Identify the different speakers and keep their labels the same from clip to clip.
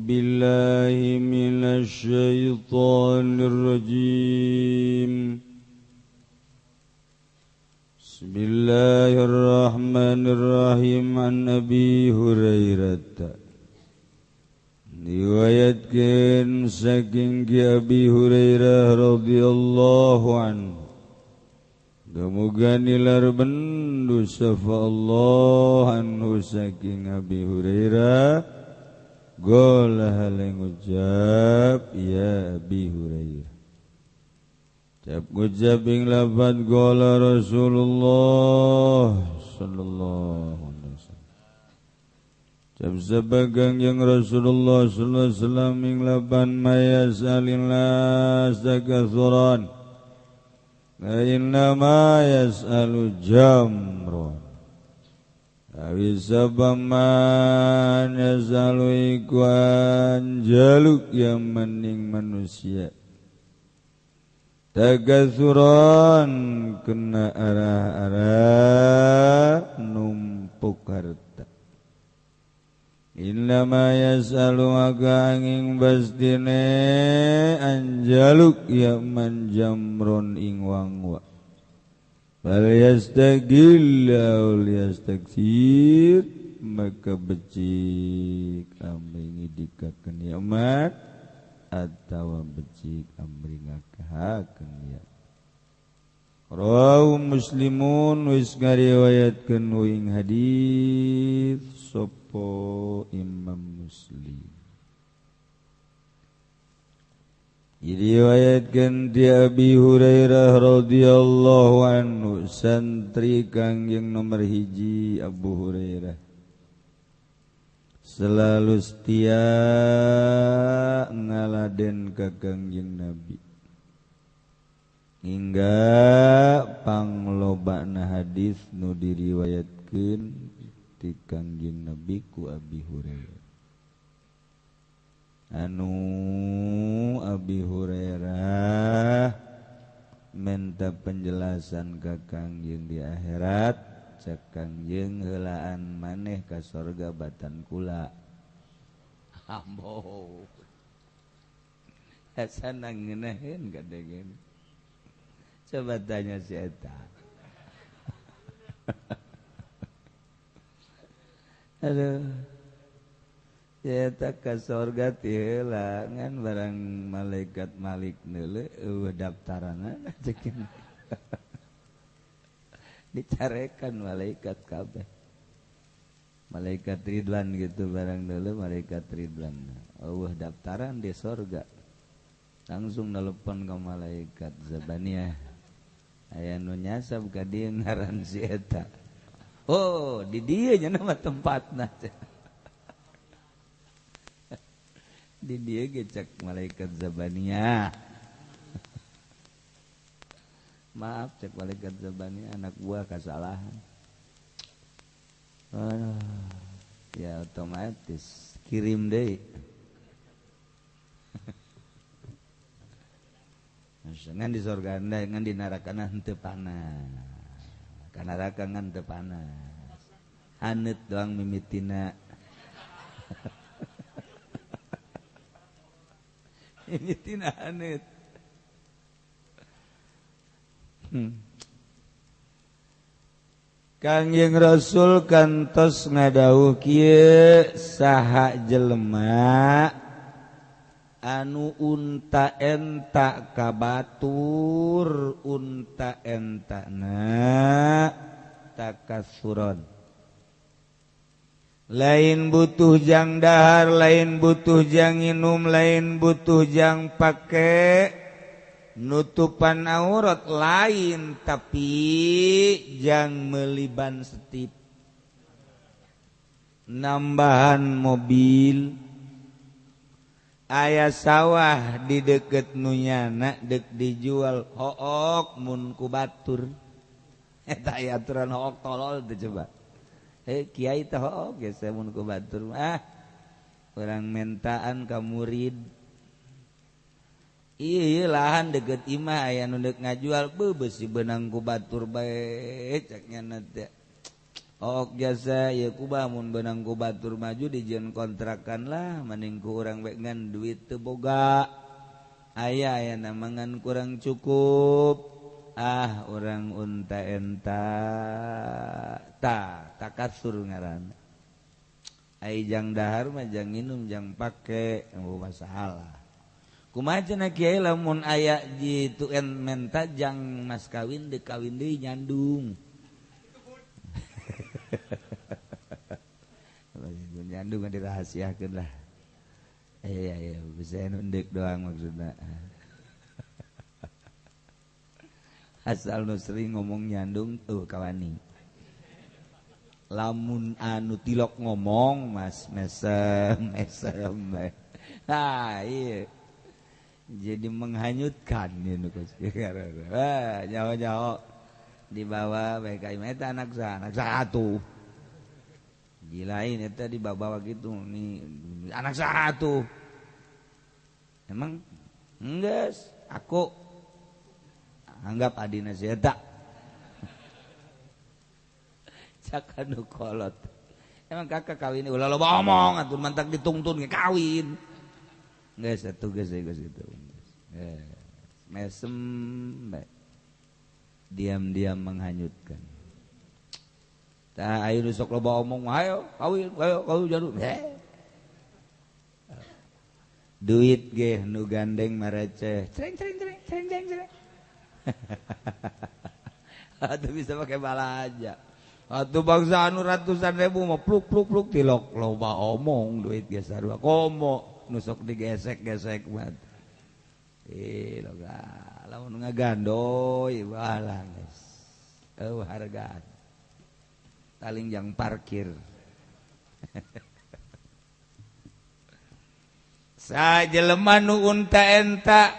Speaker 1: بالله من الشيطان الرجيم. بسم الله الرحمن الرحيم. عن أبي هريرة riwayatkeun saking Ki Abi Hurairah radhiyallahu anhu. Muga nilar bendu sapa Allah anhu saking Abi Hurairah. Golah ngucap ya Abi Hurairah. Cap ngucap ing lafaz gola Rasulullah sallallahu alaihi wasallam. Cap sebagang yang Rasulullah sallallahu alaihi wasallam ing lapan mayasalillah takatsuran inna ma yas'alu jamrun. Awi sabaman yasalu ikuan jaluk yang mening manusia tagatsuran kena arah-arah numpuk harta. Innama yas'alu maka angin bastine anjaluk ya man jamron ing wangwa. Bal yastagil aw yastaksir maka becik amri ngidikakeun nikmat atawa becik amri ngakahakeun ya. Rawahu Muslimun wis ngariwayatkeun ing hadis sapa Imam Muslim. Diriwayatkeun ti Abi Hurairah radhiyallahu anhu, santri Kangjeng nomor hiji Abu Hurairah. Selalu setia ngaladen ka Kangjeng Nabi. Hingga panglobana hadis nu diriwayatkeun ti Kangjeng Nabi ku Abi Hurairah. Anu Abi Hurairah minta penjelasan ka Kangjeng di akhirat, cek Kangjeng heulaan maneh ka sorga batan kula. Ambo. Asa ngeunaheun kadegen. Coba tanya si eta. Aduh. Ya tak ka sorga ti heula ngan barang malaikat Malik neuleuh eueuh daftarana ceuk. Dicarekan malaikat kabeh. Malaikat Ridwan gitu barang neuleuh malaikat Ridwan. Eueuh daftaran di sorga. Langsung nelpon ke malaikat Zabaniyah. Aya nu nyasab ka dieu ngaran si eta. Oh, di dieu nya nama tempatna. Di dia gecek malaikat Zabaniyah. Maaf cek malaikat Zabaniyah, anak gua kesalahan. Aduh, ya otomatis kirim deh. Ngan di surga ngan di neraka henteu panas. Ka neraka ngan teu panas. Haneut doang mimitina. Ini tina haneut. Kangjeng Rasul kantos ngadawuh kieu saha jelema anu unta enta ka batur unta entana takasuron. Lain butuh jang dahar, lain butuh jang inum, lain butuh jang pake nutupan aurat lain, tapi jang meliban setip nambahan mobil. Aya sawah di deket nunyana dek dijual hook mun ku batur. Eta aya aturan hook tolol teh coba. Kiai teh hook geus mun ku batur mah urang mentaan ka murid. Ieu lahan deket imah aya nu deuk ngajual beuh beusi beunang ku batur bae cek nya teh. Ok jasa ya kubah mun benang ku batur maju dijieun kontrakan lah mending ku urang we ngan duit teu boga. Aya aya ngan kurang cukup. Ah urang unta enta ta takasur ngaranna. Ai jang dahar mah jang nginum jang pake eueuh masalah. Kumaha cenah kiai lamun aya jitu en menta jang mas kawin deuk kawin deui nyandung. Nyandung dirahasiakeun lah. Iya iya bisa nundek doang maksudna. Asal nu sering ngomong nyandung tuh kawani. Lamun anu tilok ngomong mas mesem mesem. Ah iya. Jadi menghanyutkan ieu nu ah nyaho-nyaho dibawa bae ka imah eta anak saha anak satu. Di lain eta dibawa gitu nih anak satu. Emang enggeus aku anggap adina si eta. Cak anu kolot. Emang kakak kawin ulah loba omong atuh mantak ditungtun ge kawin. Geus atuh geus geus gitu. Mesem bae. Diam-diam menghanyutkan. Tah ayo sok loba omong ayo kawin ayo kawin jadu. Duit ge nu gandeng mareceh. Cereng cereng cereng cereng cereng cereng. Atuh bisa pakai bala aja. Atuh bangsa anu ratusan ribu mah pluk pluk pluk tilok loba omong duit ge sarua komo nu sok digesek-gesek mah. Loga lamun ngagandoy balah geus. Eueuh hargaan. Taling jang parkir. Sajelema nu unta enta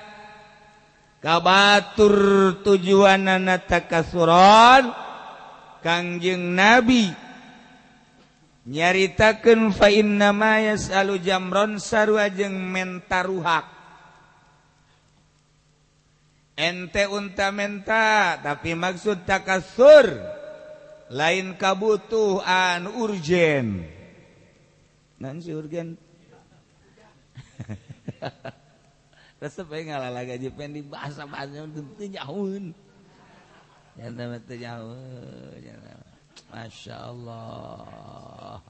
Speaker 1: kabatur tujuanana takasuran Kangjeng Nabi nyaritakeun fa inna ma yasalu jamron sarua jeung mentaruhak. Ente unta menta tapi maksud takasur lain kabutuhan urgen. Nan si urgen. Resep we ngalalaga jipen di bahasa-bahasa teu nyahueun. Jangan teu nyahueun. Masya Allah.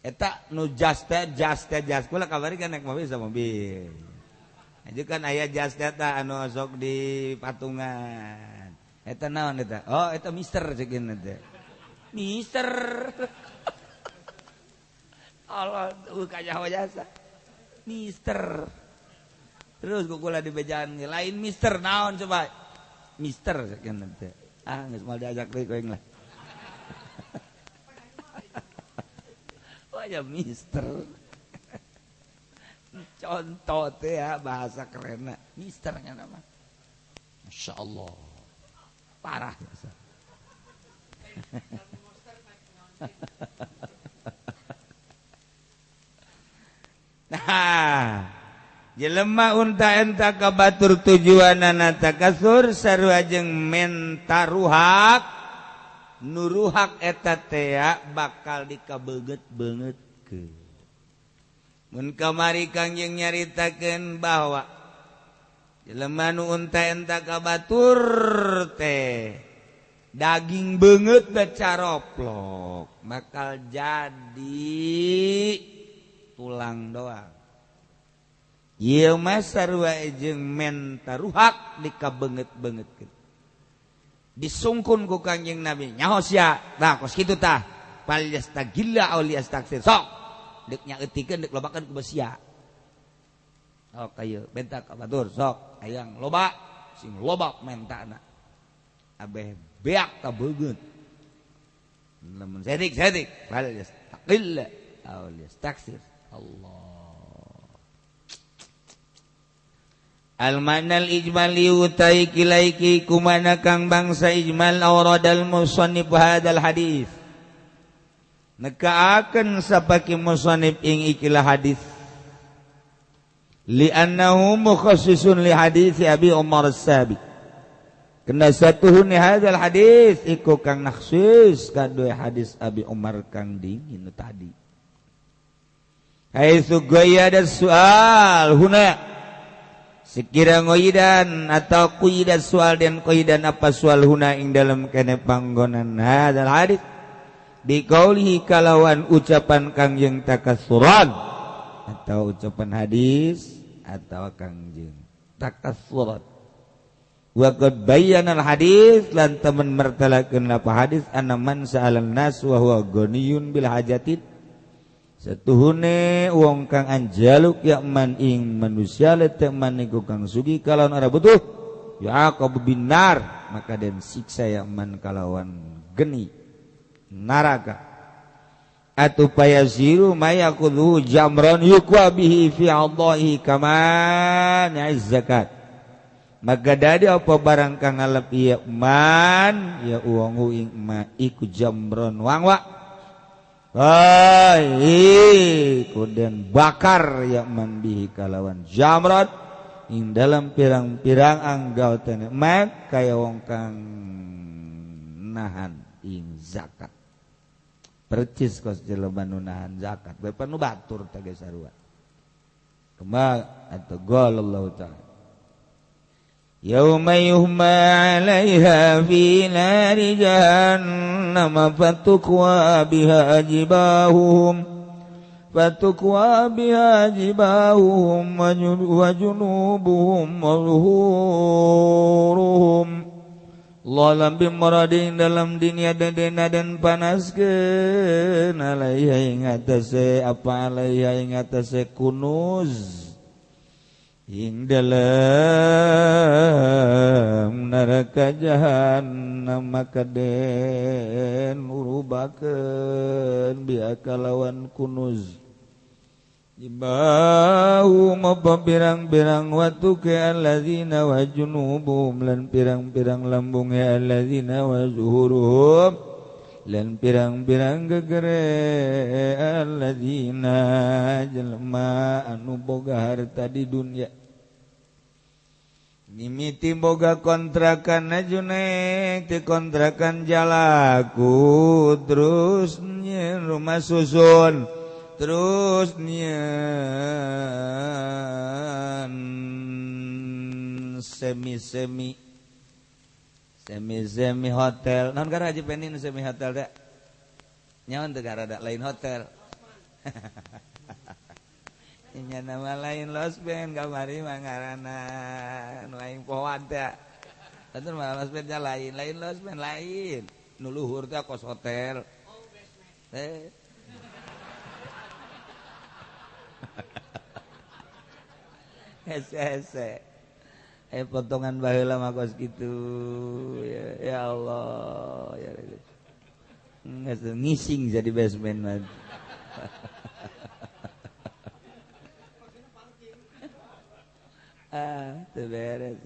Speaker 1: Eta nu jas teh jas teh jas kula kamari kan naik mobil sama mobil. Aja kan aya jas teh ta anu sok di patungan. Eta naon eta? Oh, eta mister cekin teh. Mister. Allah tuh kanyaho jasa. Mister. Terus kukula di bejaan lain mister naon coba. Mister cekin teh. Ah, geus moal diajak deui ku aing lah. Oh ya mister. Contoh teh ya bahasa kerenna. Misternya nama. Masya Allah. Parah biasa. Nah, jelema unta enta kabatur tujuanana takasur sarua jeung mentaruhak nuruhak eta tea bakal dikabeungeut-beungeutkeun. Mun kamari Kangjeng nyaritakeun bahwa jelema nu unta enta kabatur teh daging beungeut bacaroplok bakal jadi tulang doang. Ieu mah sarua jeung mentaruhak dikabeungeut-beungeutkeun. Disungkun ku Kangjeng Nabi nyaho sia tah kos kitu tah fal yastagilla aw liyastaksir sok deuk nyaeutikeun deuk lobakeun ku sia. Sok ayo benta ka batur sok hayang loba sing loba mentana abeh beak ta beungeut. Lamun saeutik saeutik fal yastaqilla aw liyastaksir. Allah. Al-manal ijmali utai kilaiki kumana kang bangsa ijmal awradal musannif hadal hadis. Nekaakeun sapaki musannif ing ikilah hadis. Li'annahu mukhassisun li hadis Abi Umar As-Sabiq. Kena satuhuni hadzal hadis iku kang naksis kadue hadis Abi Umar kang dingin tadi. Haitsu ghayyada soal huna sekira ngoidan atau kuida soal dan kuidan apa soal huna ing dalam kene panggonan hadzal hadis biqaulihi kalawan ucapan kang jeung takassuran atau ucapan hadis atau kang jeung takassuran. Wa qad bayyana al hadis lan temen mertelakeun apa hadis anna man sa'alan nas wa huwa ghaniyun bil hajatin satuhune wong kang anjaluk ya man ing manusia letek man iku kang sugih kalawan ora butuh yaqab binar maka den siksa ya man kalawan geni neraka atu payasiru mayakhudhu jamran yukwa bihi fi Allahi kama zakat maka dadi apa barang kang ngalep ya man ya wong ing ma iku jamron wangwa ai koden bakar ya man bihi kalawan jamrat ing dalam pirang-pirang anggau tene mak kaya wong kang nahan ing zakat percis kos jelema nu nahan zakat bae nu batur teh ge sarua kema atau qala Allah ta'ala yauma yuhma 'alaiha fi nari jahannam fatukwa biha jibahuhum wa junubuhum wa zuhuruhum lalam bimradin dalam dunia dan dena dan panaskeun alaiha ing atase apa alaiha ing atase kunuz ing dalam neraka jahannam maka den urubakeun biha kalawan kunuz jibau mapa pirang-pirang watu ke alladzina wa junubuhum lan pirang-pirang lambunge alladzina wa zuhuruhum lan pirang-pirang gegere alladzina jelema anu boga harta di dunia mimiti boga kontrakan ajunek ti kontrakan jalaku terus nyeun rumah susun terus nyeun semi-semi semi-semi hotel. Naon gara Haji Penin semi hotel teh? Nyaon teu gara lain hotel. Nya nama lain losben kamari mah ngaranna nu aing pohoan teh. Atuh mah losben nya lain, lain losben lain. Nu luhur teh kos hotel. Oh, basement. Eh. Hese-hese. Potongan baheula mah kos kitu ya, ya Allah ya ngising jadi basement mah. Ah, teu beres.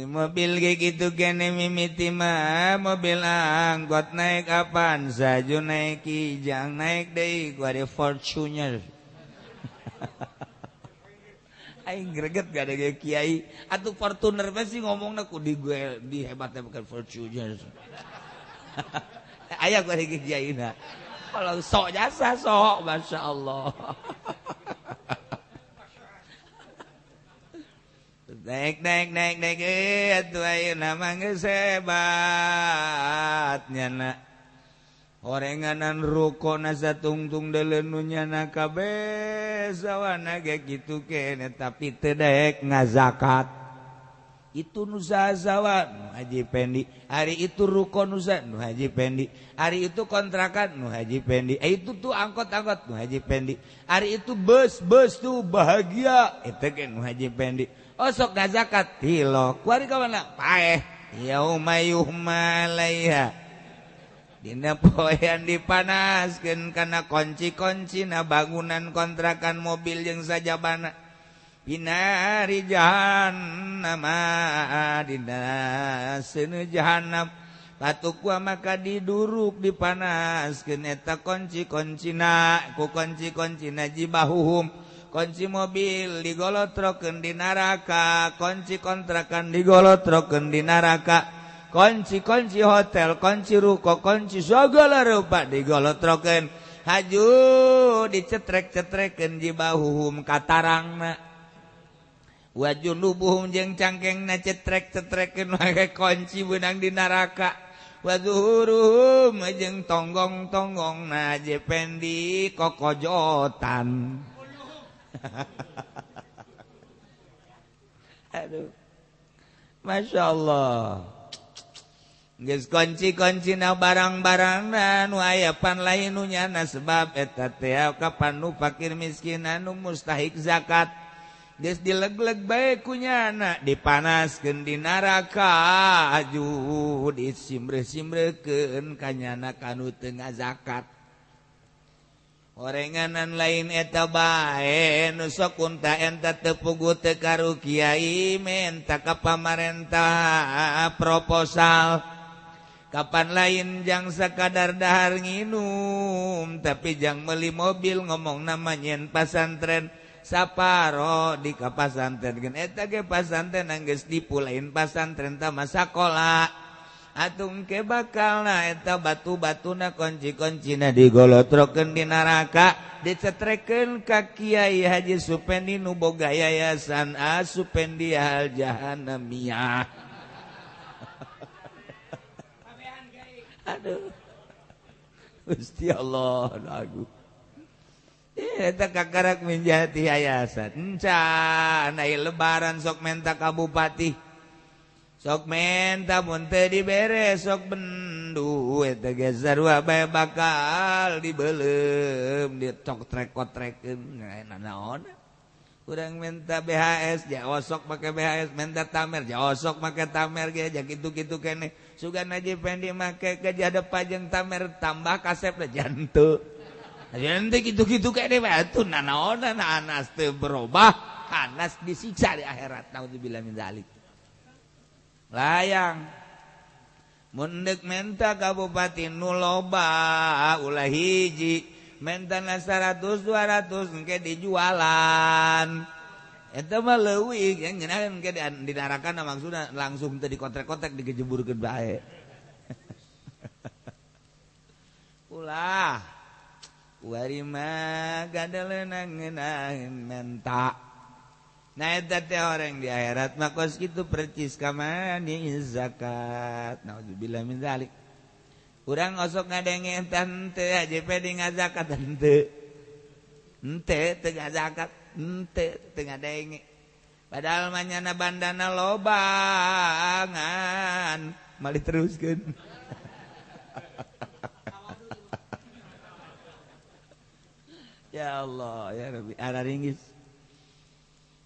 Speaker 1: Mobil kayak gitu kene mimiti mah mobil angkot naik Avanza ju naik Kijang naik deui ku ada Fortuner. Aing greget gak ada kayak kiai atuh Fortuner pasti ngomongna ku di gue di hebatnya bukan Fortuner. Aya ku ada kiai na. Kalau sok jasa sok masya Allah. Naik naik naik naik atuh ayeuna mah geus hebat nyana. Horenganan ruko nasa tungtung deleun nu nyana kabeh sawana ge kitu kene tapi teu daek ngazakat. Itu nu saha nu Haji Pendi, hari itu ruko nusa nu Haji Pendi, hari itu kontrakan nu Haji Pendi, itu tuh angkot-angkot nu Haji Pendi, hari itu bus-bus tuh bahagia itu ge nu Haji Pendi. Oh sok ngazakat tilok kuari ka mana paeh yauma yuhma alaiha. Dina poean dipanaskeun kana kunci-kuncina bangunan kontrakan mobil jeung sajabana. Binari jahannam dina seuneu jahannam patukwa maka diduruk dipanaskeun eta kunci-kuncina ku kunci-kuncina jibahuhum Kunci mobil digolotrokeun di neraka, kunci kontrakan digolotrokeun di neraka, kunci-kunci hotel, kunci ruko, kunci segala rupa digolotrokeun. Haju dicetrek-cetrekeun jibahuhum katarangna, wa junubuhum jeung cangkengna cetrek-cetrekeun make kunci beunang di neraka, wa zuhuruhum jeung tonggong-tonggongna jependi kokojotan. Aduh, Masya Allah. Geus kunci-kuncina barang-barangna nu aya pan lain nu nyana, sebab eta teh kapan nu fakir miskin anu mustahik zakat. Geus dilegleg bae ku nyana, dipanaskeun di neraka, aju disimbreh-simbrehkeun ka nyana kanu teu ngazakat. Orenganan lain eta bae nu sok unta enta teu puguh teu karu kiai menta ka pamarentah proposal. Kapan lain jang sakadar dahar nginum, tapi jang meuli mobil ngomong namanya pasantren saparo di ka pasantren gen eta ge pasantren geus dipulain pasantren tama sakola. Atung ke bakalna eta batu-batuna kunci-kuncina digolotrokeun di neraka, dicetrekeun ka Kiai Haji Supendi nu boga yayasan Asupendi Al Jahanamiyah. Aduh, Gusti Allah agung. Eta kakarak menjadi yayasan. Encan ai lebaran sok menta ka bupati. Sok menta mun teu dibere sok bendu eta ge sarua bae bakal dibeuleum dicoktrek-kotrekeun naon. Urang menta BHS jaosok make BHS, menta tamer jaosok make tamer ge ja kitu-kitu keneh. Sugan aja pendi make ke jadep pajeng tamer tambah kasep lah jantu. Jantu kitu-kitu keneh batu nanaonan anas teu berubah, anas disiksa di akhirat. Naudzubillah min dzalik. Layang mun deuk menta ka bupati nu loba ulah hiji, mentana 100 200 engke dijualan. Eta mah leuwih yang ngeunaheun engke di narakana maksudna langsung teu dikotrek-kotrek digejeburkeun bae. Ulah wari mah gadeleunang ngeunaheun menta. Nah eta teh orang di akhirat mah kos kitu percis kamani zakat. Naudzubillah min dzalik. Urang osok ngadenge tante aja pede ngazakat henteu. Henteu teu ngazakat, henteu teu ngadenge. Padahal mah nyana bandana loba ngan malih teruskeun. Ya Allah, ya Rabbi, araringgis.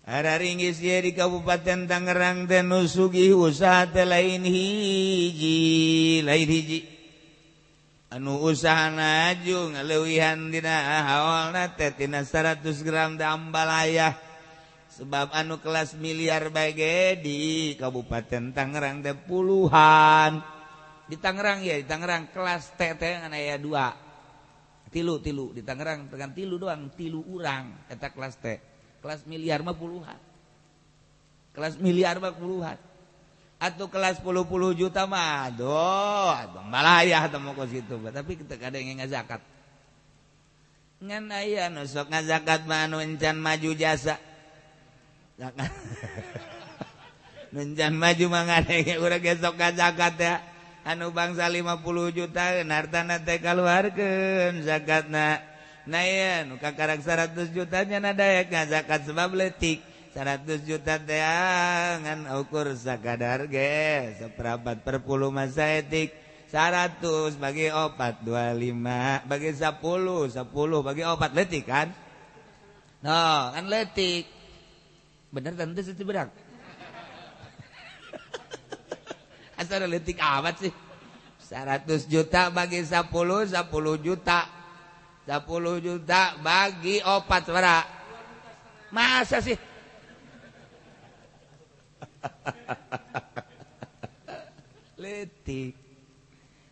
Speaker 1: Araringgis ye di Kabupaten Tangerang teh nu sugih usaha teh lain hiji, lain hiji. Anu usahana aju ngaleuwihan dina haolna teh tina 100 gram teh ambalaya. Sebab anu kelas miliar bae ge di Kabupaten Tangerang teh puluhan. Di Tangerang ya, di Tangerang kelas T teh ngan aya 2. Tilu di Tangerang tekan tilu doang, tilu urang eta kelas T. Kelas miliar mah puluhan. Kelas miliar mah puluhan. Atau kelas puluh-puluh juta mah aduh, malayah temu kos kitu. Tapi kita kadang yang ngazakat. Ngan aya nu sok ngazakat mah anu encan maju jasa. Nu encan maju mah ngadenge urang ge sok ngazakat ya. Anu bangsa 50 juta hartana teh kaluarkeun zakatna. Nah iya, nu kakarak 100 juta nya daek ngazakat sebab leutik. 100 juta teh ngan ukur sakadar ge seperempat per puluh masa etik. 100 bagi 4 25 bagi 10 10 bagi 4 leutik kan? No, kan leutik. Bener tante sih berak. Asal leutik amat sih. 100 juta bagi 10 10 juta. 10 juta bagi 4 sabaraha? Masa sih? Leutik.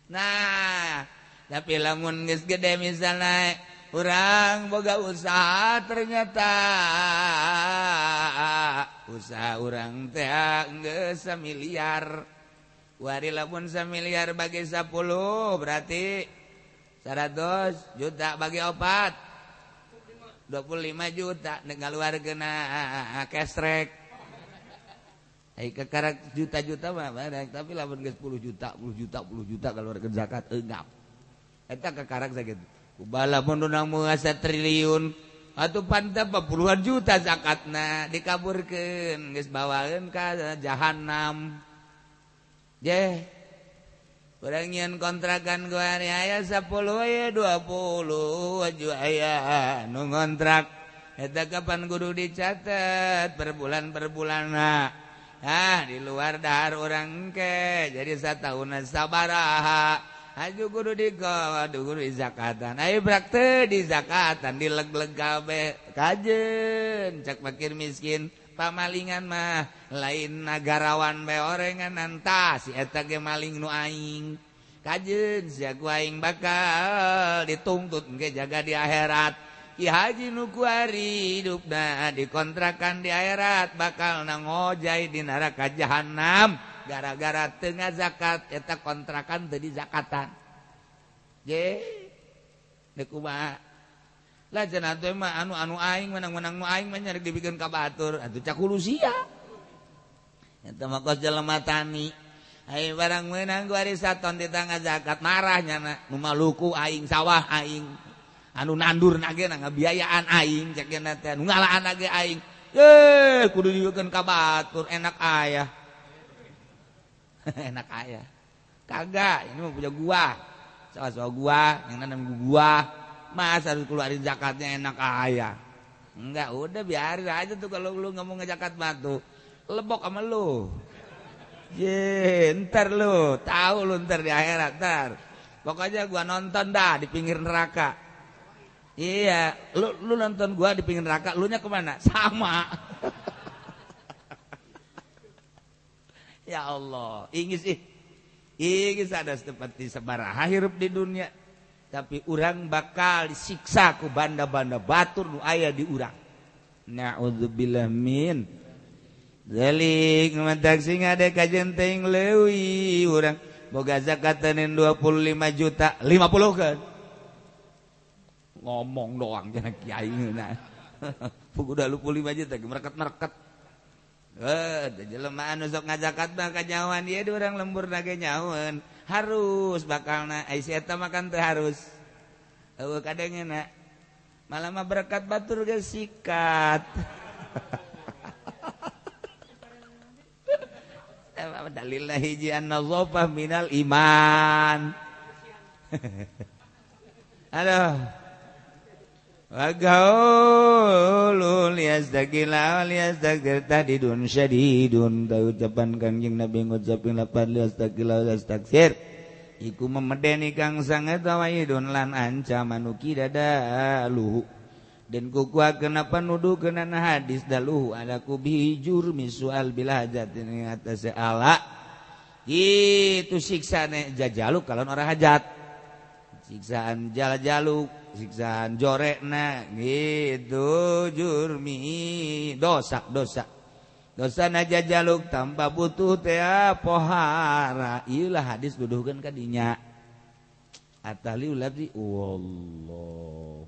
Speaker 1: Nah, tapi lamun geus gede misalna Urang boga usaha ternyata usaha urang teh geus samiliar. Wari lamun samiliar bagi 10 berarti 100 juta bagi 4 25 juta ngaluarkeun kesrek. Ai kekarak juta-juta mah barang, tapi lamun geus 10 juta, 10 juta, 10 juta kaluarkeun zakat eungap. Eta kekarak sakitu. Kubala mun asa triliun atuh pantap puluhan juta zakatna dikaburkeun geus bawaeun ka jahanam. Jeh. Urang nyieun kontrakan gua ari aya 10 aya 20 aju aya nu ngontrak. Eta kapan kudu dicatat per bulan per bulanna. Ah di luar dahar urang ke jadi satahunan sabaraha. Aju kudu kudu dizakatan. Ayo brak teu dizakatan dileg-leg kabeh. Kajeun cak fakir miskin pamalingan mah lain nagarawan bae orengan tah si eta ge maling nu aing. Kajeun sia ku aing bakal dituntut engke jaga di akhirat. Ki Haji nu kuari hidupna dikontrakan di akhirat bakal nangojai di neraka jahanam. Gara-gara teu ngazakat eta kontrakan teu dizakatan. Je deuk kumaha? Lah cenah teh mah anu-anu aing menang-menang nu aing mah nyarek dibikeun ka batur atuh cak hulu sia. Eta mah kos jelema tani. Ai barang meunang ku ari saton di tangga zakat marah nyana nu Maluku aing sawah aing. Anu nandur nage ngabiayaan aing cek nya teh nu ngalaan nage aing. Ye kudu dibikeun ka batur enak aya. Enak ayah kagak ini mau punya gua sawah-sawah gua yang nanam gua mas harus keluarin zakatnya enak ayah enggak udah biarin aja tuh kalau lu nggak mau ngezakat batu lebok sama lu ye ntar lu tahu lu ntar di akhirat ntar pokoknya gua nonton dah di pinggir neraka iya lu nonton gua di pinggir neraka lu nya kemana sama. Ya Allah, ingis ih. Ingis ada seperti sabaraha hirup di dunia. Tapi urang bakal disiksa ku banda-banda batur nu aya di urang. Na'udzubillah min dzalik mantak sing ada kajen teuing leuwih urang boga zakatan 25 juta, 50 kan. Ngomong doang cenah kiai ngeunah. Puguh 25 juta mereket-mereket. Jelema anu sok ngazakat mah kanyawan ieu urang lembur nage nyawan harus bakalna ai si eta mah kan teu harus eueuh kadengena malah mah berkat batur geus sikat. Dalilna hiji an-nazafah minal iman. Aduh Wagaulul yastaqila wal yastaqir tahdidun syadidun. Tahu ucapan Kangjeng Nabi ngucapin lapan yastaqila wal yastaksir iku memedeni kang sanget waidun lan ancaman uki dadaluhu dan kukuakeun apa nuduhkeun hadis daluhu ala kubi jurmi soal bila hajatin ing atase ala kitu siksane jajaluk kalon ora hajat siksaan jaljaluk siksaan jorekna gitu jurmi dosa dosa dosa naja jaluk tanpa butuh teh pohara ieulah hadis duduhkeun ka dinya atali ulabdi wallahu.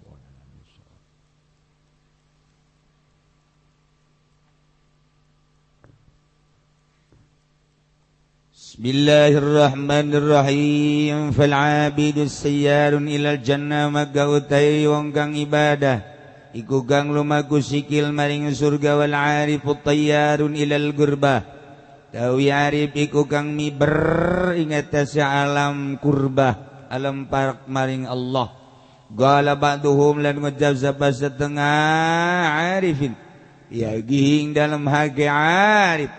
Speaker 1: Bismillahirrahmanirrahim. Fal abidu sayyarun ilal jannah maka utai wong kang ibadah iku kang lumaku sikil maring surga wal arifu tayyarun ilal gurbah tawi arif iku kang miber ing atase alam kurbah alam parak maring Allah. Qala ba'duhum lan ngucap sapa setengah arifin ya gihing dalam hake arif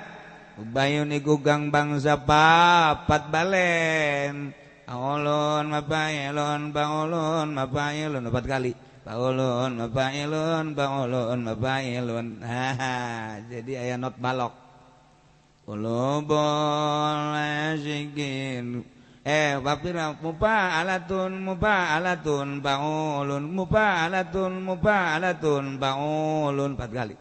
Speaker 1: Ubayun iku gang bangsa papat balen. Aolon mapailon baolon mapailon empat kali. Baolon mapailon baolon mapailon. Haha, jadi aya not balok. Qulubul asikin. Wafir mufa'alatun mufa'alatun fa'ulun mufa'alatun mufa'alatun fa'ulun 4 kali.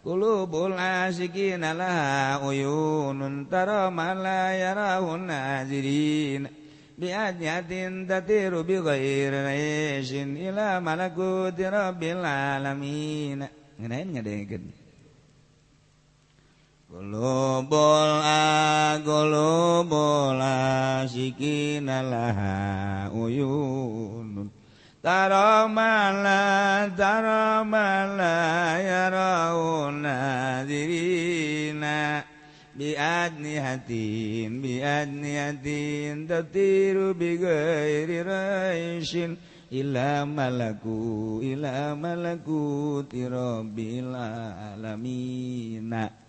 Speaker 1: Qulubul asyikina laha uyunun tara ma la yarahun nazirin bi'adyatin tatiru bi ghairi raishin ila malakuti rabbil alamin. Ngeunaheun ngadengekeun. Qulubul qulubul asyikina laha uyunun tara ma la yarahun nazirina biadnihatin biadnihatin tatiru bi ghairi raishin ila malakuti rabbil alamin.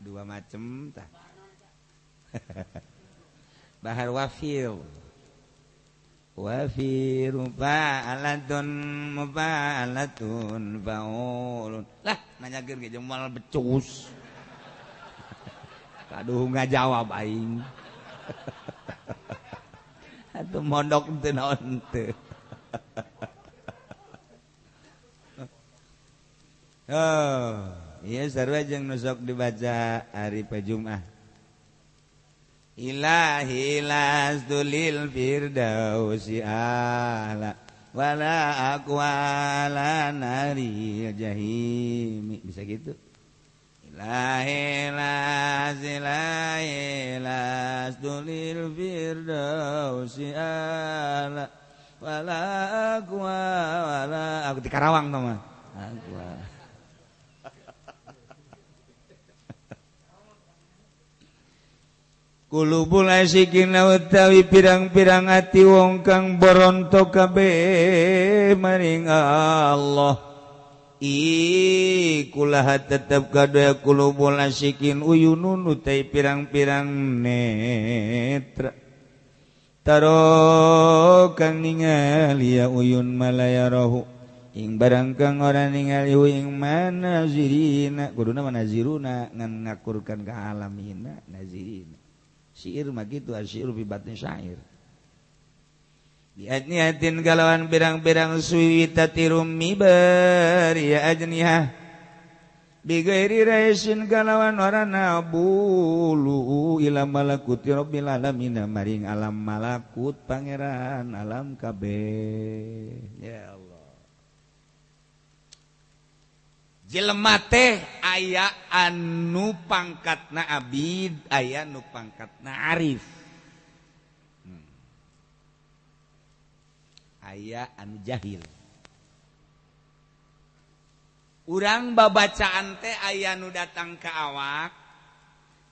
Speaker 1: Dua macem tah. Bahar wafir. Wafir mufa'alatun mufa'alatun fa'ulun. Lah nanyakeun ge moal becus. Kaduh ngajawab aing. Atuh mondok teu naon teu. Oh, iya sarua jeung nu sok dibaca hari Jumat. Ilahi lastu lil firdausi ahla wala aqwala nari jahimi. Bisa gitu. Ilahi lastu lil firdausi ahla wala aqwala. Aku di Karawang tau mah. Aqwa. Qulubul asyikin utawi pirang-pirang ati wong kang boronto kabeh maring Allah. Ikulaha tetep kadaya qulubul asyikin uyunun utai pirang-pirang netra. Taro kang ningali ya uyun malayarahu ing barang kang ora ningali ing manazirina kuduna manaziruna ngan ngakurkan ka alamina nazirina. Syair mah kitu asyairu fi batni syair. Biadniatin kalawan pirang-pirang suwita tirumi bari ya ajnihah bi ghairi raisin kalawan ora nabulu ila malakuti rabbil alamin maring alam malakut pangeran alam kabeh. Ya Allah. Jelema teh aya anu pangkatna abid, aya anu pangkatna arif. Aya anu jahil. Urang babacaan teh aya nu datang ka awak,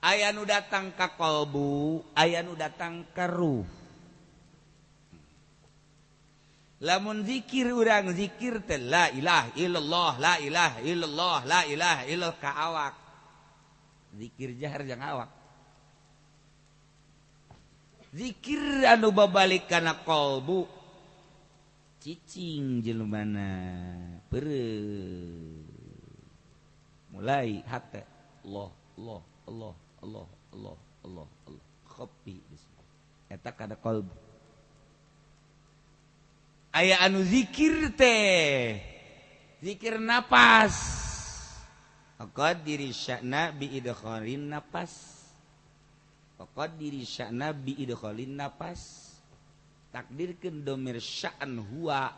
Speaker 1: aya nu datang ka kolbu, aya nu datang ka ruh. Lamun zikir urang zikir teh la ilaha illallah la ilaha illallah la ilaha illallah ka awak. Zikir jahar jang awak. Zikir anu babalik kana kolbu cicing jelema peureum. Mulai hate Allah Allah Allah Allah Allah Allah Allah kopi eta kana kolbu. Aya anu zikir teh zikir napas qadiri sya'na bi idkhalin napas qadiri sya'na bi idkhalin napas takdirkeun domir sya'an huwa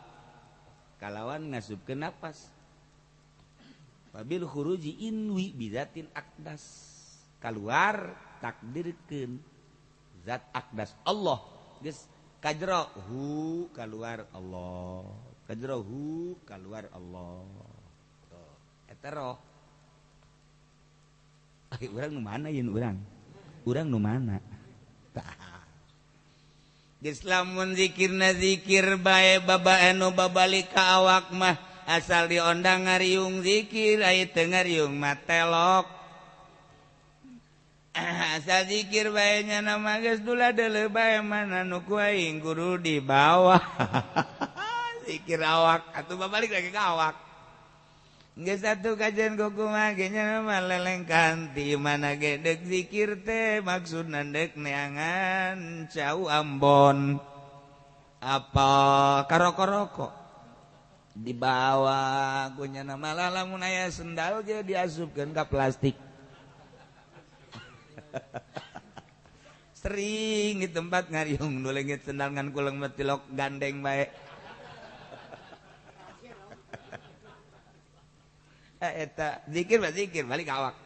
Speaker 1: kalawan ngasupkeun napas wabil khuruji inwi bizatin akdas kaluar takdirkeun zat akdas Allah geus kajrohu keluar Allah, kajrohu keluar Allah. Eta roh. Ai urang nu mana yeun urang? Urang nu mana? Tah. Geus lamun zikirna zikir bae baba anu babalik ka awak mah asal diondang ngariung zikir ai teu ngariung mah telok. Asal zikir bae nya nama geus dula deuleu bae mana nu ku aing guru di bawah. Zikir awak atuh babalik lagi ka awak. Geus atuh kajian kumaha ge nya mah lelengkan ti mana ge deuk zikir teh maksudna deuk neangan cau Ambon apa karoko-roko dibawa ku nya mah lamun aya sendal ge diasupkeun ka plastik. Sering di tempat ngariung nu leungit sendal ngan kuleng mah tilok gandeng bae. Eta zikir mah zikir balik awak.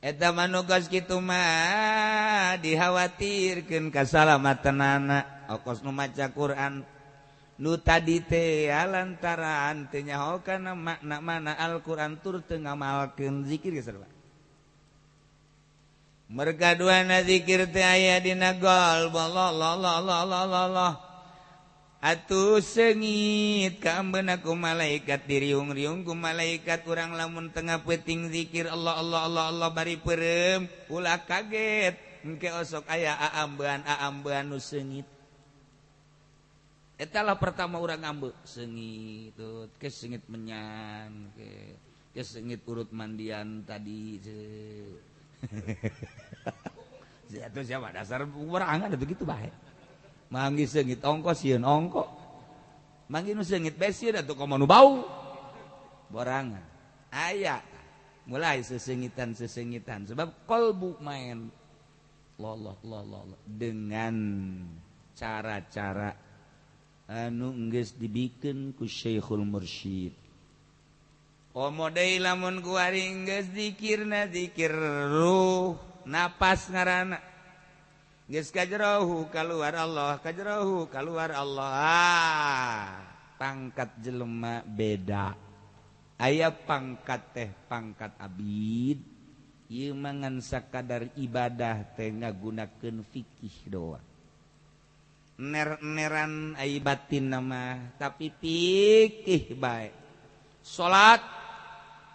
Speaker 1: Eta manugas kitu mah dikhawatirkeun kasalamatanana. Okos nu maca Quran nu tadi teh lantaran teu nyaho kana makna mana Al-Qur'an tur teu ngamalkeun zikir geus sarua. Merga duana zikir teh aya dina qalb Allah Allah Allah Allah. Atuh sengit kaambeuna ku malaikat diriung-riung ku malaikat urang lamun tengah peuting zikir Allah Allah Allah Allah bari peureum ulah kaget engke osok aya aambean-aambean nu seungit. Eta lah pertama urang ngambeu seungit ke seungit menyan ke seungit urut mandian tadi. Atuh siapa dasar berangan atuh kitu bae. Manggi seungit ongko sieun ongko. Manggi nu seungit bae sieun atuh komo nu bau. Borangan. Aya mulai sesengitan-sesengitan sebab kolbu main Allah Allah Allah dengan cara-cara anu geus dibikeun ku Syekhul Mursyid. Komo deui lamun kuari geus zikirna zikir ruh napas ngaranna. Geus kajrohu kaluar Allah, kajrohu kaluar Allah. Pangkat jelema beda. Aya pangkat teh pangkat abid. Ieu mah ngan sakadar ibadah teh ngagunakeun fikih doang. Ner-neran ai batin mah tapi fikih bae. Salat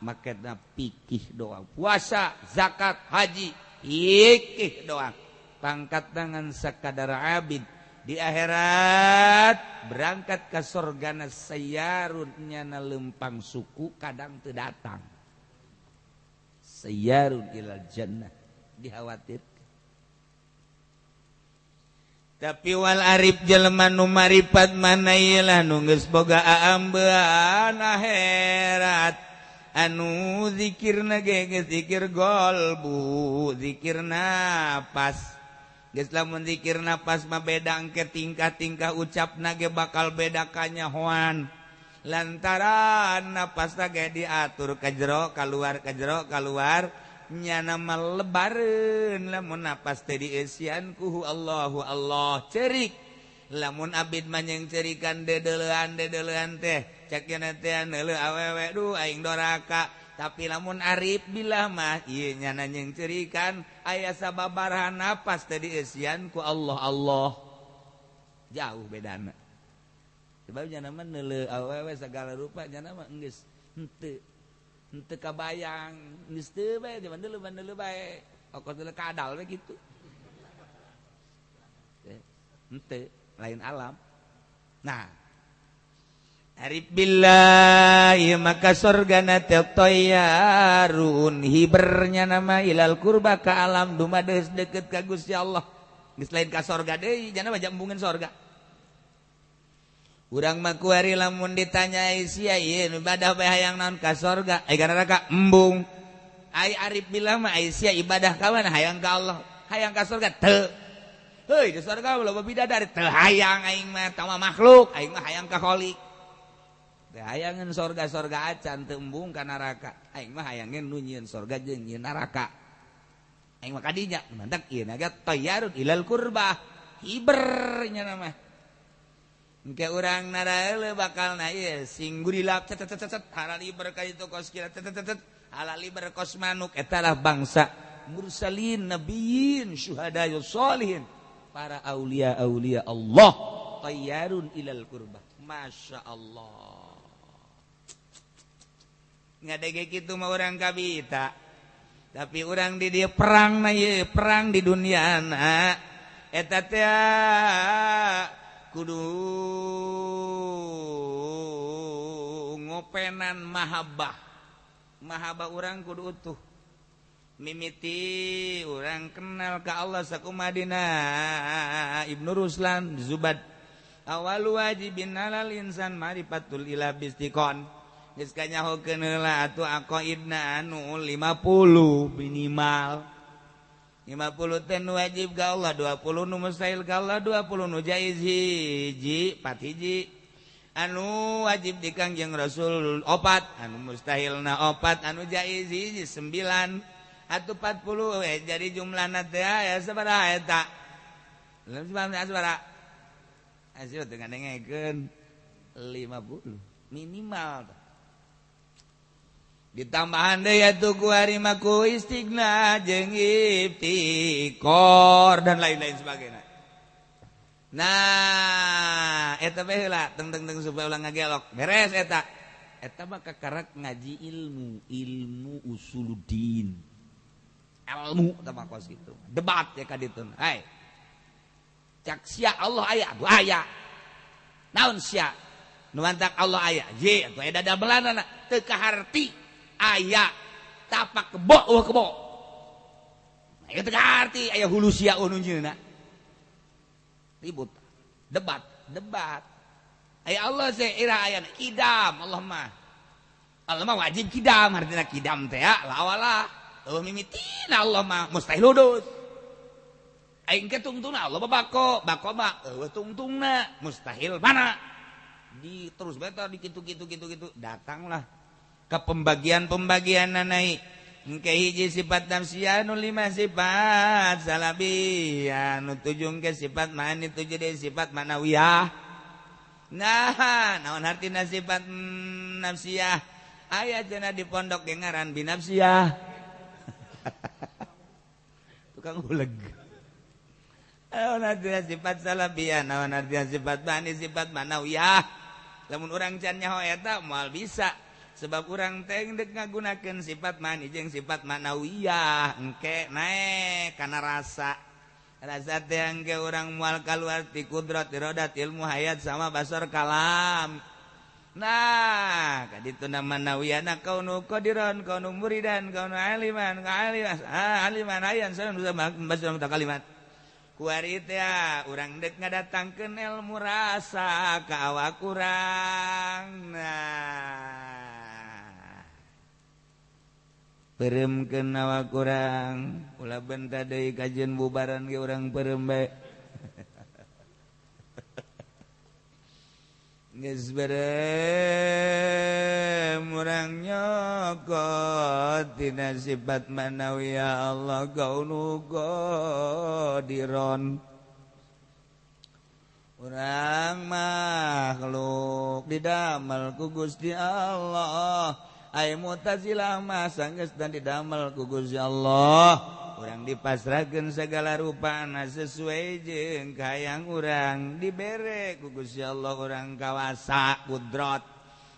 Speaker 1: maketna fikih doang. Puasa, zakat, haji fikih doang. Pangkat tangan sakadar abid di akhirat berangkat ke sorgana sayarun nyana lempang suku kadang teu datang. Sayarun ilal jannah dikhawatirkan. Tapi wal arif jelema nu maripat mana ieu lah nu geus boga aambean akhirat anu zikirna ge geus zikir golbu zikir napas. Geus lamun zikir napas mah beda engke tingkah-tingkah ucapna ge bakal beda kanyahoan. Lantaran napasna ge diatur ka jero kaluar ka jero kaluar nyana mah lebareun lamun napas teh dieusian ku Allahu Allah cerik. Lamun abid mah jeung cerikan dedeulean-dedeulean teh cek nya teh neuleuh awewe duh aing doraka. Tapi lamun arif bilah mah ieu nyana jeung cerikan aya sababaraha napas teh dieusian ku Allah Allah. Jauh bedana. Sebab nyana mah neuleuh awewe sagala rupa nyana mah geus henteu henteu kabayang geus teu bae neuleuh bae okos neuleuh kadal we kitu. Henteu lain alam. Nah, arif billahi maka sorgana teh toyarun hibernya nama ilal kurba ka alam dumades deket ka Gusti Allah. Geus lain ka sorga deui, jana mah jambungan sorga. Urang mah kuari lamun ditanyai sia ieu ibadah bae hayang naon ka sorga, ai ka neraka embung. Ai arif billah mah ai sia ibadah ka mana hayang ka Allah, hayang ka sorga teu. Heuy di sorga loba bidadari teu hayang aing mah tama makhluk, aing mah hayang ka Khalik. Teu hayangeun sorga-sorga acan teu embung ka neraka. Aing mah hayangeun nu nyieun sorga jeung nyieun neraka. Aing mah kadinya mantak ieu naga tayyarun ilal qurbah. Hiber nya mah. Engke urang naraeuleuh bakal na ieu sing gurilap cet cet cet halali berkah itu kos kira cet cet cet halali berkos manuk eta lah bangsa mursalin nabiyyin syuhada sholihin para aulia-aulia Allah tayyarun ilal qurbah. Masya Allah. Ngadege kitu mah urang kabita. Tapi urang di dieu perang na ieu, perang di dunia na. Eta teh kudu Ngopenan mahabbah. Mahabbah urang kudu utuh. Mimiti urang kenal ka Allah sakumadina Ibnu Ruslan Zubad. Awal wajibin alal insan marifatul ila bistiqon. Geus kanyahokeun heula atuh aqaidna anu 50 minimal. 50 teh nu wajib ka Allah, 20 nu mustahil ka Allah, 20 nu jaiz hiji, 4 hiji. Anu wajib di Kangjeng Rasul 4, anu mustahilna 4, anu jaiz hiji 9 atau 40 jadi jumlahna teh aya sabaraha eta? Sabaraha? Hasil teu ngadengekeun 50 minimal. Ditambahan deui atuh ku ari mah ku istighna jeung iftikor dan lain-lain sebagainya. Nah, eta bae heula teng-teng supaya ulah ngagelok. Beres eta. Eta mah kakarak ngaji ilmu, ilmu usuluddin. Ilmu eta mah kos kitu. Debat ya ka ditu. Hai. Cak sia Allah aya, atuh aya. Naon sia? Nu mantak Allah aya. Ye, atuh aya dadamelanana teu kaharti. Aya tapak kebo eueuh kebo. Nah, ieu teu kaharti aya hulu sia nu nyieunna. Ribut. Debat, debat. Aya Allah ira aya kidam Allah mah. Allah mah wajib kidam, artinya kidam teh ya lawalah. Eueuh mimitina Allah mah mustahil hudus. Aing ke tungtungna Allah bako, bako mah eueuh tungtungna mustahil mana. Di terus beta di kitu kitu kitu kitu datanglah ke pembagian-pembagian naik. Engke hiji sifat nafsiyah nu 5 sifat salabiyah nu 7 ke sifat mani 7 deui sifat manawiyah. Nah, naon hartina sifat nafsiyah? Aya cenah di pondok ge ngaran binafsiyah. Tukang uleg. Naon artina sifat salabiyah, naon artina sifat mani, sifat manawiyah. Lamun urang can nyaho eta moal bisa. Sebab urang teh dek ngagunakeun sifat mani jeung sifat manawiyah engke naek kana rasa. Rasa teh engke urang moal kaluar ti kudrat, iradat, ilmu, hayat sama basar kalam. Nah, kaditu na manawiyana kaunu qadiran, kaunu muridan, kaunu aliman, aliman, aliman ayan sareng basar kalimat. Kuari teh urang dek ngadatangkeun ilmu rasa ka awak urang. Nah, peremkeun awak urang, ulah benta deui kajeun bubaran ge urang perem bae. Geus berem urang nyokot tina sifat manawiyah Allah kaunu qadiron. Urang makhluk didamel ku Gusti Allah. Ai Mu'tazilah mah sanggeus dan didamel ku Gusti Allah. Urang dipasrahkeun segala rupana sesuai jeung kahayang urang, dibere ku Gusti Allah urang kawasa kudrat.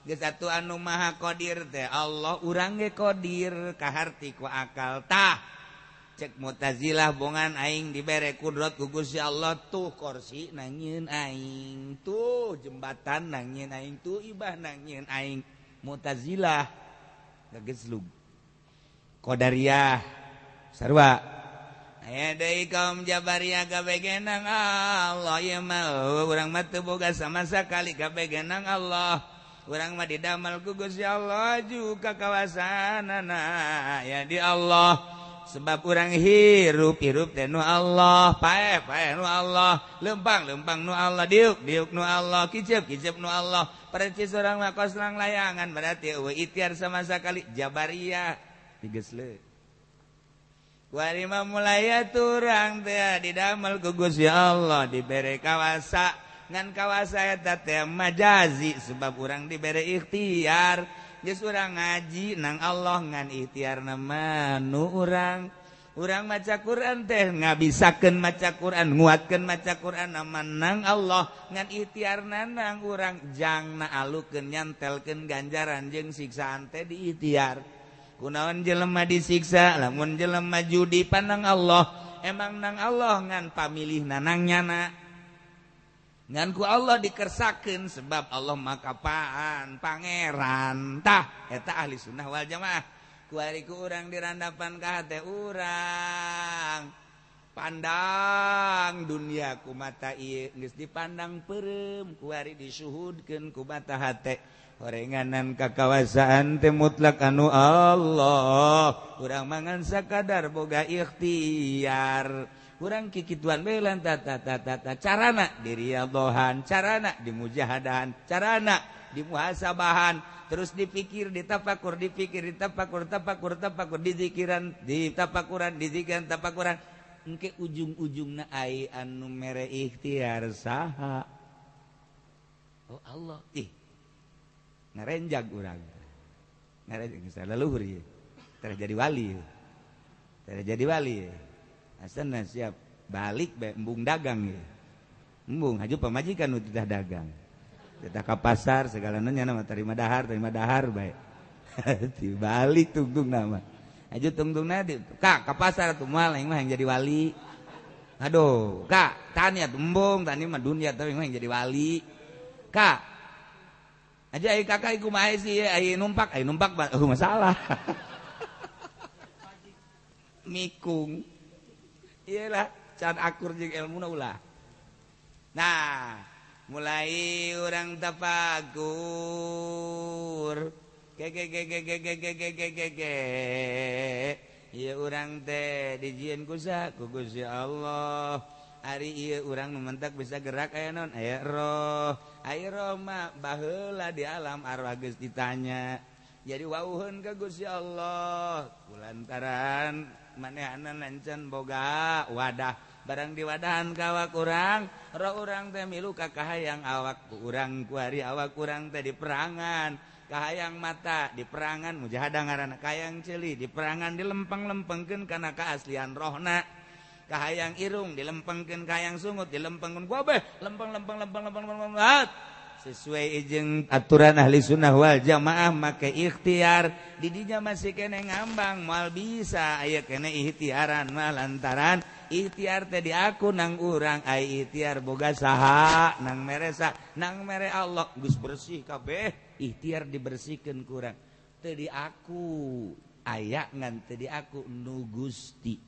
Speaker 1: Geus atuh anu maha qadir teh Allah, urang ge qadir kaharti ku akal tah. Cek Mu'tazilah bongan aing dibere kudrat ku Gusti Allah, tuh kursi nangieun aing, tuh jembatan nangieun aing, tuh ibah nangieun aing. Mu'tazilah gageslug. Qadariyah sarua. Aya deui kaum Jabariyah kabegenang Allah ieu mah urang mah teu boga sama sakali kabegenang Allah. Urang mah didamel ku Gusti Allah juga kawasanana ya di Allah. Sebab urang hirup hirup teh nu Allah, paeh paeh nu Allah, lempang lempang nu Allah, diuk diuk nu Allah, kicep kicep nu Allah. Percis urang mah kos lang layangan berarti eueuh ikhtiar sama sakali Jabariyah digesle. Warima mulai turang teh didamel ku Gusti Allah, dibere kawasa, ngan kawasa eta teh majazi sebab urang dibere ikhtiar. Geus urang ngaji nang Allah ngan ikhtiarna mah nu urang. Urang maca Quran teh ngabisakeun maca Quran, nguatkeun maca Quran nama nang Allah ngan ikhtiarna nang urang jangna alukeun nyantelkeun ganjaran jeung siksaan teh di ikhtiar. Kunaon jelema disiksa lamun jelema judi panang Allah, emang nang Allah ngan pamilihna nang nyana. Ngan ku Allah dikersakeun sebab Allah maka paan pangeran. Tah eta ahli sunnah wal jamaah. Kuari ku urang dirandapan ka hate urang. Pandang dunia ku mata ieu geus dipandang peureum, kuari disuhudkeun ku mata hate. Horenganan kakawasaan teh mutlak anu Allah. Urang mangan sakadar boga ikhtiar. Urang kikituan bae lan tata tata carana diriadhohan, carana dimujahadahan, carana dimuhasabahan, terus dipikir, ditafakur, dipikir, ditafakur, tafakur, tafakur, dizikiran, ditafakuran, dizikiran, tafakuran. Engke ujung-ujungna ai anu mere ikhtiar saha? Oh Allah. Ih. Ngarenjag urang. Ngarenjag geus leluhur ieu. Teh jadi wali. Teh jadi wali. Asana siap balik bae embung dagang ieu. Embung haju pamajikan nu titah dagang. Titah ka pasar segalana nya mah terima dahar bae. Dibalik tungtung nama. Aju tungtungna di kak ka pasar atuh moal aing mah yang jadi wali. Aduh, kak tani atuh embung tani mah dunia tapi mah yang jadi wali. Kak aja ai kakak iku mah sih ai numpak masalah. Mikung. Iyalah can akur jeung ilmuna ulah. Nah, mulai urang tafakur. Ge ge ge ge ge ge ge ge ge ge. Ieu urang teh dijieun ku saha? Ku Gusti Allah. Ari ieu urang nu mentak bisa gerak aya naon? Aya roh. Aya roh mah baheula di alam arwah geus ditanya. Jadi wauheun ka Gusti Allah. Kulantaran manehna lancan boga wadah. Barang diwadahan ka awak urang, roh urang teh milu ka kahayang awak ku urang kuari awak urang teh diperangan. Kahayang mata di perangan mujahadah ngaranna, kahayang ceuli di perangan dilempeng-lempengkeun kana keaslian rohna, kahayang irung dilempengkeun, kahayang sungut dilempengkeun, kabeh lempeng-lempeng lempeng lempeng lempeng sesuai jeung aturan ahli sunnah wal jamaah. Make ikhtiar di dinya masih kene ngambang moal bisa aya kene ikhtiaran mah lantaran ikhtiar teh diaku nang urang, ai ikhtiar boga saha nang mere sa nang mere Allah geus bersih kabeh. Ikhtiar dibersihkan kurang teu diaku aya ngan teu diaku nu Gusti.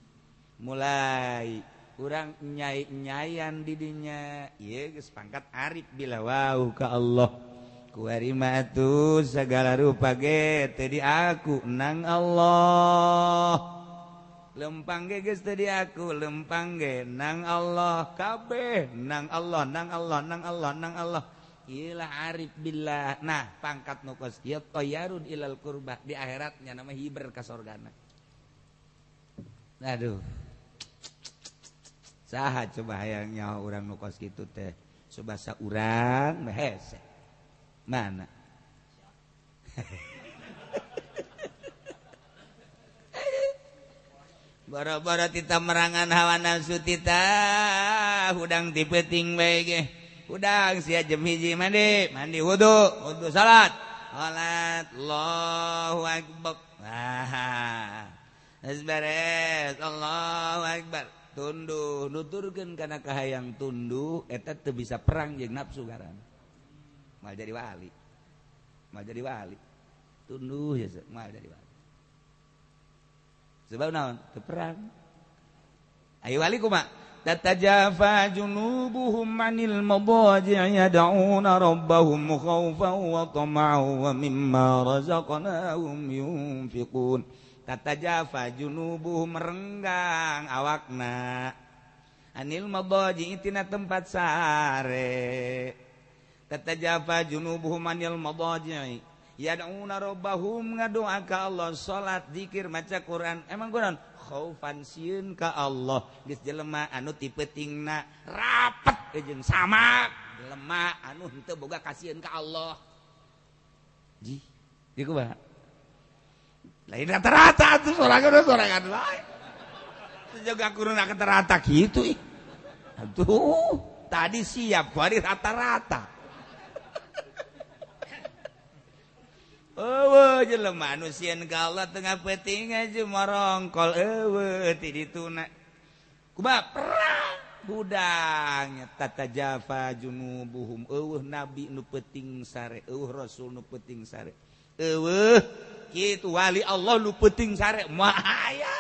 Speaker 1: Mulai urang nyai-nyayan di dinya ieu geus pangkat arif bila wau ka Allah. Kuari mah atuh sagala rupa ge teu diaku nang Allah. Lempang ge geus teu diaku lempang ge nang Allah, kabeh nang Allah, nang Allah, nang Allah, nang Allah. Ilah arif billah. Nah pangkat nu kos ieu toyarun ilal qurbah di akhiratnya nama hiber ka sorgana. Aduh. Saha coba hayang nyaho urang nu kos kitu teh. Subasa urang mah hese. Mana? Boro-boro tita merangan hawa nafsu tita hudang ti peuting bae ge. Udang sia jam hiji mandi, mandi wudu, wudu salat. Salat Allahu akbar. Ah. Geus beres, Allahu akbar. Tunduh, nuturkeun kana kahayang tunduh eta teu bisa perang jeung nafsu ngaran. Moal jadi wali. Moal jadi wali. Tunduh ya moal jadi wali. Sebab naon? Teu perang. Ayo wali kumaha? Tatajafa junubuhum 'anil madaji'i yad'una rabbahum khaufan wa tama'an wa mimma razaqnahum yunfiqun. Tatajafa junubuhum renggang awakna anil madaji'i tina tempat sare. Tatajafa junubuhum 'anil madaji'i yad'una rabbahum ngadoa ka Allah, salat, zikir, maca Quran. Emang Quran khaufan sieun ka Allah. Geus jelema anu ti peutingna rapet jeung samak, jelema anu henteu boga kasieun ka Allah. Ji, ieu kumaha? Lain rata-rata atuh sorangan wae. Teu jaga kuruna rata kitu ih. Atuh, tadi siap kuari rata-rata. Eueuh jelema anu sieun ka Allah tengah peuting aja morongkol eueuh ti dituna. Kumaha perang. Hudang tata jafa junubuhum eueuh nabi nu peuting sare, eueuh rasul nu peuting sare. Eueuh kitu wali Allah nu peuting sare moal aya.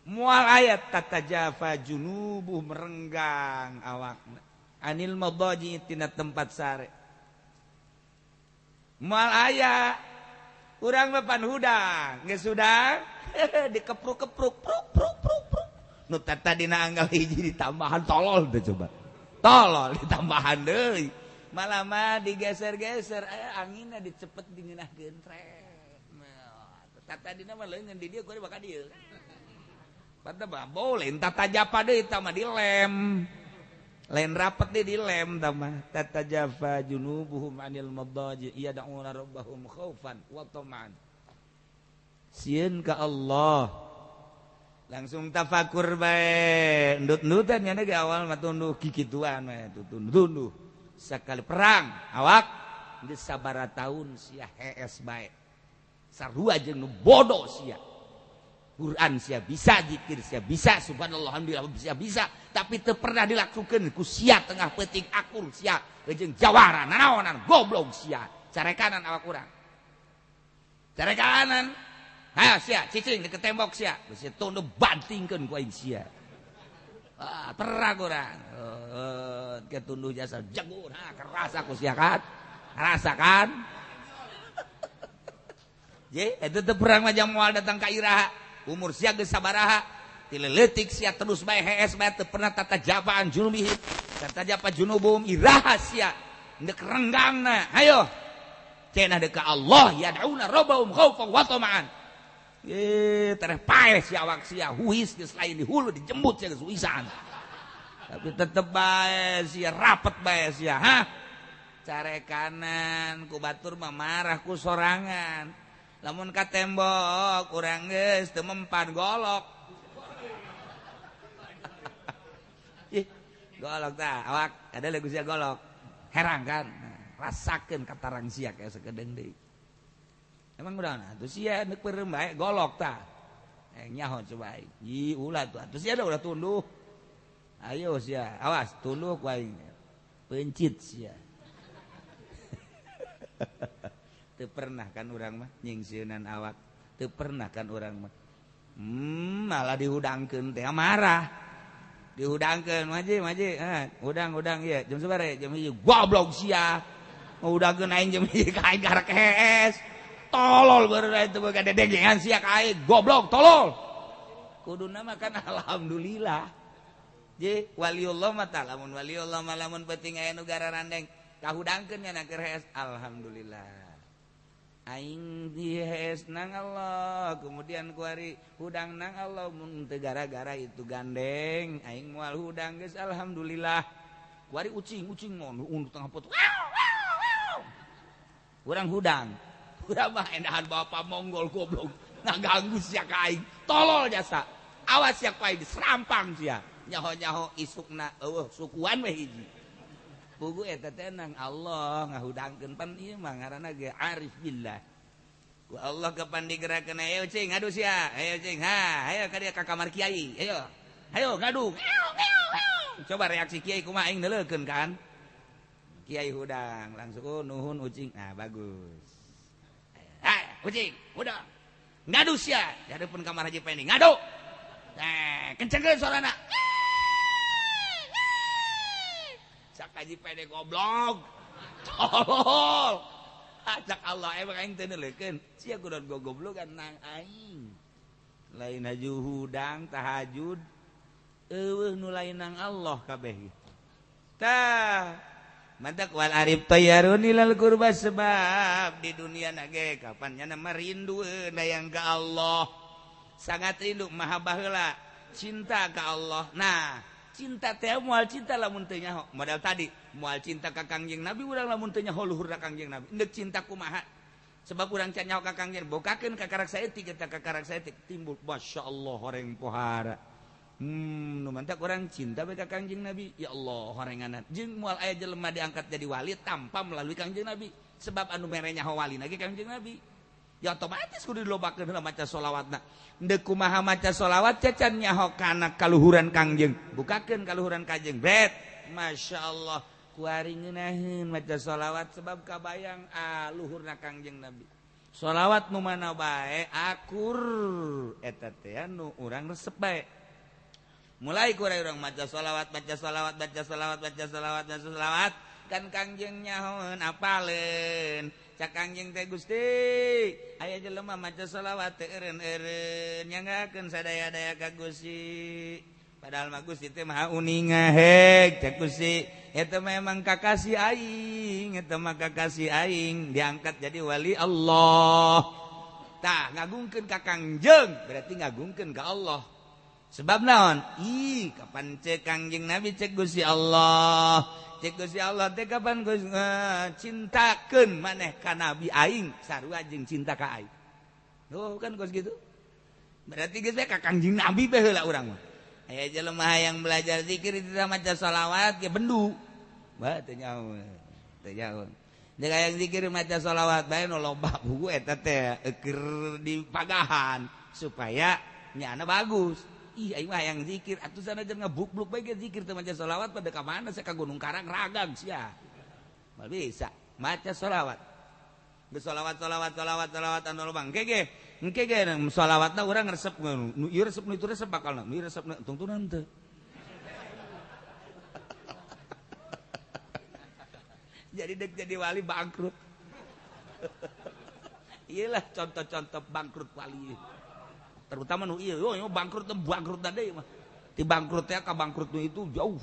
Speaker 1: Moal aya tata jafa junubuhum merenggang awakna. Anil madaji tina tempat sare. Moal aya urang mah pan hudang, geus hudang dikepruk-kepruk pruk pruk pruk pruk. Nu tadina anggal hiji ditambahan tolol teh coba. Tolol ditambahan deui. Malah mah digeser-geser anginna dicepet dingeunahkeun trek. Tadina mah leungeun di dieu kuari bakal dieu. Padahal mah boleh tata japa deui tah mah dilem. Lain rapet deh dilem tama tata jafa junubuhum anil madaji yad'una rabbahum khaufan wa tama'an. Sieun ka Allah langsung tafakur bae ndut-ndutan nya ge awal mah tunduh kikituan we tunduh sakali perang awak geus sabaraha taun sia hees bae sarua jeung nu bodoh sia. Quran sia bisa, zikir sia bisa, subhanallah alhamdulillah sia bisa, tapi teu pernah dilakukeun ku sia tengah peuting akur sia jeung jawara nanaonan goblok sia carekanan awak urang carekanan ha sia cicing deket tembok sia geus tunduh bantingkeun ku aing sia ah terang urang ke tunduh jasa jago ha keras aku sia kan rasakan je eta teu perang mah moal datang ka iraha umur sia geus sabaraha ti leutik sia terus bae hees bae teu pernah tata jafaan junubihi tata japa junubum iraha sia deuk renggangna hayo cenah deuk ka Allah yad'una rabbahum khaufan wa tama'an ye tereh paeh sia awak sia huis geus lain di hulu dijembut sia geus huisan tapi tetep bae sia rapet bae sia ha carekanan ku batur mah marah ku sorangan lamun ka tembok urang geus teu mempan golok. Ih, golok tah awak ada lagu sia golok. Herang kan rasakeun katarang sia kayak sakedeung deui. Emang urang atuh sia neuk peureum bae golok tah. Nyaho coba aing. Ih, ulah tuh atuh sia ulah tunduh. Ayo sia, awas tunduh ku aing. Pencit sia. Teu pernah kan urang mah nyingsieunan awak, teu pernah kan urang mah. Malah dihudangkeun teh marah. Dihudangkeun maji maji, hudang-hudang ieu jam sabaraha jam 1 goblok sia. Ngahudangkeun aing jam 1 ka aing karek hees. Tolol baru itu boga dedengean sia ka aing goblok tolol. Kuduna mah kan alhamdulillah. Je waliullah mah tah lamun waliullah mah lamun penting aya nu gararandeng kahudangkeun nya keur hees alhamdulillah. Aing dihees nang Allah kemudian kuari hudang nang Allah mun teu gara-gara itu gandeng aing moal hudang geus alhamdulillah kuari ucing-ucing mun tengah pot urang hudang urang mah endahan bapak Mongol goblok ngaganggu sia ka aing tolol jasa awas sia ku aing diserampang sia nyaho-nyaho isukna eueuh sukuan we hiji pugu eta teh nang Allah ngahudangkeun pan ieu mah ngaranna ge arif billah. Ku Allah kapan digerakeun ayo cing ngadu sia, ayo cing ha, ayo ka dieu ka kamar kiai, ayo. Ayo ngadu. Coba reaksi kiai kumaha aing neuleukeun kan. Kiai hudang langsung oh, nuhun ucing. Nah bagus. Ha, ucing, hudang. Ngadu sia, di hareupeun kamar Haji Pendi, ngadu. Nah, kencengkeun sorana. Kaji pede goblok tolol acak Allah emang aing teu neuleukeun sia kudu gogoblogan nang aing lain haju hudang tahajud eueuh nu lain nang Allah kabeh tah mantak wal arif tayyarun ilal qurba sebab di dunia na ge kapan nya mah rindu dayang ka Allah sangat rindu maha baheula cinta ka Allah. Nah cinta teh moal cinta lamun teu nyaho modal tadi moal cinta ka Kangjeng Nabi urang lamun teu nyaho luhurna Kangjeng Nabi endek cinta kumaha sebab urang can nyaho ka Kangjeng bokakeun ka karak saeutik eta ka karak saeutik timbul masyaallah horeng pohara nu mantak urang cinta bae ka Kangjeng Nabi ya Allah horenganan jeung moal aya jelema diangkat jadi wali tanpa melalui Kangjeng Nabi sebab anu mere nyaho wali lagi Kangjeng Nabi. Ya otomatis kudu dilobakeun heula maca sholawatna. Deuk kumaha maca sholawat cacan nyaho kana kaluhuran Kangjeng. Bukakeun kaluhuran Kangjeng. Bet, Masya Allah. Kuari ngeunaheun maca sholawat sebab kabayang luhurna Kangjeng Nabi. Sholawat nu mana bae akur eta teh nu urang resep bae. Mulai kuari urang maca sholawat, maca sholawat, maca sholawat, maca sholawat, maca sholawat kan Kangjeng nyahoeun apaleun. Cak Kangjeng teh Gusti, aya jelema maca sholawat teu eureun-eureun nyanggakeun sadaya-daya ka Gusti. Padahal mah Gusti teh maha uninga heg cak Gusti, eta memang kakasih aing, eta mah kakasih aing diangkat jadi wali Allah. Tah ngagungkeun ka Kangjeng berarti ngagungkeun ka Allah. Sebab naon? Ih, kapan cek Kangjeng Nabi cek Gusti Allah. Cek Gusti Allah teh kapan Gusti cintakeun maneh ka Nabi aing sarua jeung cinta ka aing. Oh, kan geus gitu. Berarti geus ka Kangjeng Nabi bae heula urang mah. Aya jelema yang belajar zikir tidak maca sholawat ge bendu. Bah teu nyaho. Teu nyaho. Jeung hayang zikir maca sholawat bae nu loba buku eta teh keur dipagahan supaya nyana bagus. Ih aing mah hayang zikir atuh sanajan ngebukluk bae ge zikir teu maca sholawat pada ka mana sia ka Gunung Karang ragang sia. Moal bisa maca sholawat. Bersolawat solawat solawat solawat anu loba engke ge engke ge solawatna urang resep nu ieu resep nu itu resep bakalna nu ieu resep tungtunan teu. Jadi dek jadi wali bangkrut. Iyalah contoh-contoh bangkrut wali. Terutama nu ieu, yo bangkrut bangkrut deui mah. Ti bangkrut teh ka bangkrut nu itu jauh.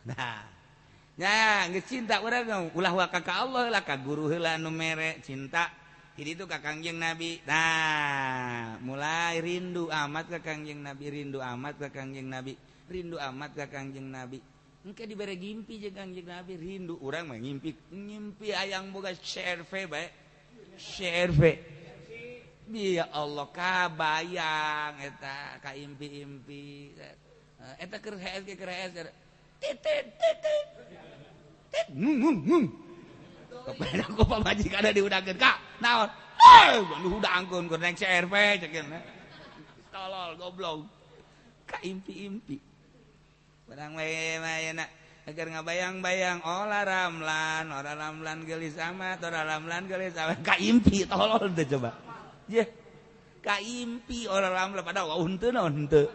Speaker 1: Nah, nya geus cinta urang ulah waka ka Allah lah ka guru heula nu mere cinta. Jadi itu ka Kangjeng Nabi. Nah, mulai rindu amat ka Kangjeng Nabi, rindu amat ka Kangjeng Nabi, rindu amat ka Kangjeng Nabi. Engke dibere ngimpi jeung Kangjeng Nabi rindu. Urang mah ngimpi, ngimpi hayang boga CRV bae. CRV. Ya Allah kabayang eta ka impi-impi. Eta keur HS keur HS. Titit titit. Tit ngung ngung. Kepada ku pamajikan diudangkeun ka naon? Eh, nu hudangkeun keur naik CRV cek. Tolol goblok. Ka impi-impi. Barang we mah agar ngabayang-bayang olah ramlan gelis amat, olah ramlan gelis amat ka impi tolol teh coba. Ye. Ka impi olah ramlan padahal wau henteu naon henteu.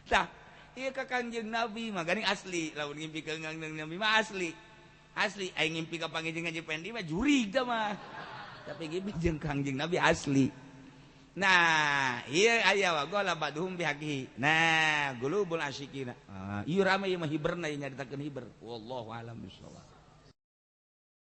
Speaker 1: Tah, ieu ka Kangjeng Nabi mah geuning asli, lamun ngimpi ka Kangjeng Nabi mah asli. Asli aing ngimpi ka Pangjeng Haji Pendi mah jurig teh mah. Tapi ngimpi jeung Kangjeng Nabi asli. Nah, iya aya wa gola badhum bihaqihi. Nah, gulubul asyikina. Ah, ieu rame ieu mah hiberna ieu nyaritakeun hiber. Wallahu alam bisawab.